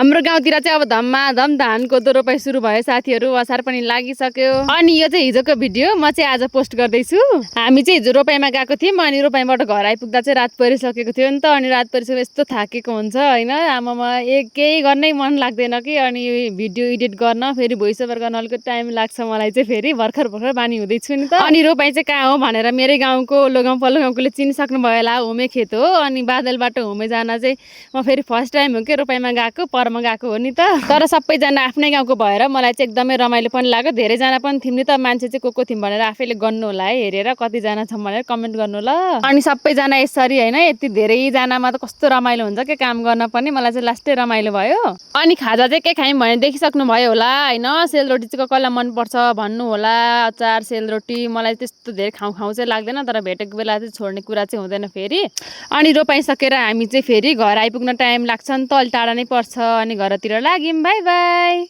हाम्रो गाउँतिर चाहिँ अब धम्माधम धान कोदो रोपाइ सुरु भयो साथीहरू। असार पनि लागिसक्यो। अनि यो चाहिँ हिजोको भिडियो म चाहिँ आज पोस्ट गर्दैछु। हामी चाहिँ हिजो रोपाइमा गएको थियौँ अनि रोपाइबाट घर आइपुग्दा चाहिँ रात परिसकेको थियो नि त। अनि रात परिसकेको यस्तो थाकेको हुन्छ होइन, आमामा केही गर्नै मन लाग्दैन कि। अनि भिडियो एडिट गर्न फेरि भोइस ओभर गर्न अलिकति टाइम लाग्छ मलाई चाहिँ। फेरि भर्खर बानी हुँदैछु नि त। अनि रोपाइ चाहिँ कहाँ हो भनेर मेरै गाउँको ओल्लो गाउँ पल्लो गाउँकोले चिनिसक्नु भयो होला, होमे खेत हो। अनि बादलबाट होमे जान चाहिँ म फेरि फर्स्ट टाइम हो कि रोपाइमा गएको, परमा गएको हो नि त। तर सबैजना आफ्नै गाउँको भएर मलाई चाहिँ एकदमै रमाइलो पनि लाग्यो। धेरैजना पनि थियौँ नि त, मान्छे चाहिँ को थियौँ भनेर आफैले गर्नु होला है, हेरेर कतिजना छौँ भनेर कमेन्ट गर्नु ल। अनि सबैजना यसरी होइन, यति धेरैजनामा त कस्तो रमाइलो हुन्छ क्या काम गर्न पनि। मलाई चाहिँ लास्टै रमाइलो भयो। अनि खाजा चाहिँ के खायौँ भने देखिसक्नु भयो होला होइन, सेलरोटी चाहिँ कसलाई मनपर्छ भन्नु होला। अचार सेलरोटी मलाई त्यस्तो धेरै खाउँ चाहिँ लाग्दैन, तर भेटेको बेला चाहिँ छोड्ने कुरा चाहिँ हुँदैन फेरि। अनि रोपाइ सकेर हामी चाहिँ फेरि घर आइपुग्न टाइम लाग्छ नि त, अलि टाढा नै पर्छ। अनि घरतिर लाग्यौँ। By by.